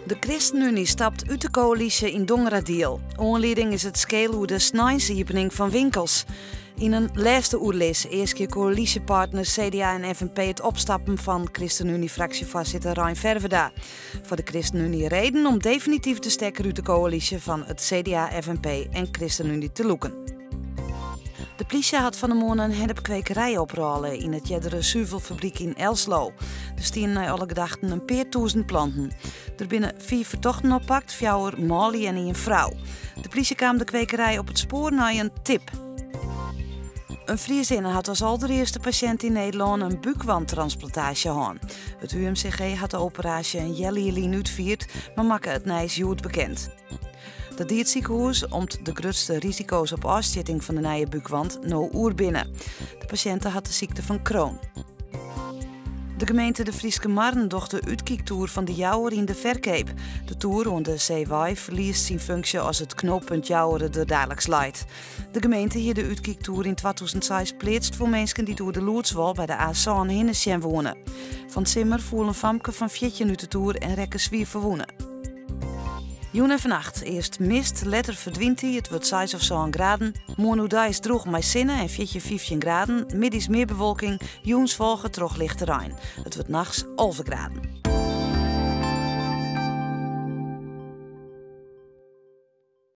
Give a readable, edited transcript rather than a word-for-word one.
De ChristenUnie stapt út de koälysje yn Dongeradiel. Oanlieding is it skeel oer de sneinsiepening fan winkels. Yn in lêste oerlis easkje koälysjepartners CDA en FNP it opstappen fan ChristenUnie-fraksjefoarsitter Rein Ferwerda. Foar de ChristenUnie reden om definityf de stekker út de koälysje fan it CDA, FNP en ChristenUnie te lûken. De plysje hat fan 'e moarn in hennepkwekerij oprôle yn it eardere suvelfabryk yn Elslo. Der stienen nei alle gedachten in pear tûzen planten. Der binne fiif fertochten oppakt, fjouwer manlju en ien frou. De plysje kaam de kwekerij op it spoar nei in tip. In Friezinne hat as alderearste pasjint yn Nederlân in búkwandtransplantaasje hân. It UMCG hat de operaasje in healjier lyn útfierd, mar makke it nijs hjoed bekend. Dat die it sikehûs om't de grutste risiko's op ôfstjitting fan de nije búkwand no oer binne. De pasjinte hat de sykte fan Crohn. De gemeente De Fryske Marren docht de útkyktoer fan De Jouwer yn de ferkeap. De toer oan de Seewei ferliest syn funksje as it knooppunt Joure der daliks leit. De gemeente hie de útkyktoer yn 2006 pleatst foar minsken dy't oer de lûdswâl by de A sân hinne sjen woene. Fan 't simmer foel in famke fan 14 út de toer en rekke swier ferwûne. Jûn en fannacht, earst mist, letter ferdwynt dy, it wurdt 6 of 7 graden. Moarn oerdeis drûch mei sinne en 14, 15 graden. Middeis mear bewolking, jûns folge troch lichte rein. It wurdt nachts 11 graden.